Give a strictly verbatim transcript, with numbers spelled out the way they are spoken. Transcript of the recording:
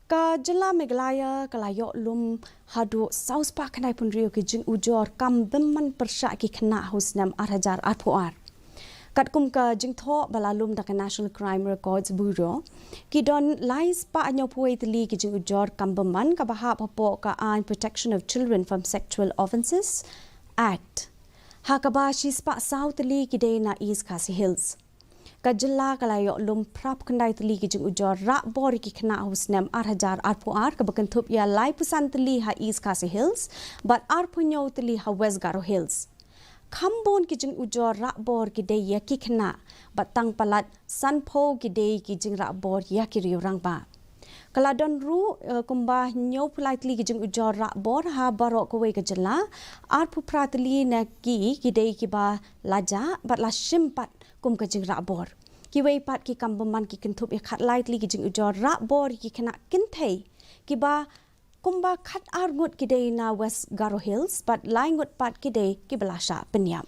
Ka jylla Meghalaya ka la ïoh lum haduh saw spah khyndai phew hynriew ki jingujor kam bymman pyrshah ki khynnah ha u snem ar hajar arphew ar. Katkum ka jingthoh ba la lum da ka National Crime Records Bureau, ki don lai spah hynñiewphew tylli ki jingujor kam bymman kaba hap hapoh ka aiñ Protection of Children from Sexual Offences Act, ha kaba shi spah saw tylli ki dei na East Khasi Hills. Ka jylla ka la ïoh lum phra phew khyndai tylli ki jingujor rah bor ïa ki khynnah ha u snem ar hajar arphew ar, kaba kynthup ïa lai phew san tylli ha East Khasi Hills bad ar phew hynñiew tylli ha West Garo Hills. Kham bun ki jingujor rah bor ki dei ïa ki khynnah bad tang palat san phew ki dei ki jingrah bor ïa ki riew rangbah. Ka la don ruh, eh, kumba hynñiew phew lai tylli ki jingujor rah bor ha baroh kawei ka jylla, ar phew phra tylli na ki ki dei kiba la jah bad la shim pat kum ka jingrah bor. Kiwei pat ki kam bymman ki kynthup ïa khatlai tylli ki jingujor rah bor ïa ki khynnah kynthei, kiba kumba khatar ngut ki dei na West Garo Hills bad lai ngut pat ki dei kiba la shah pynïap.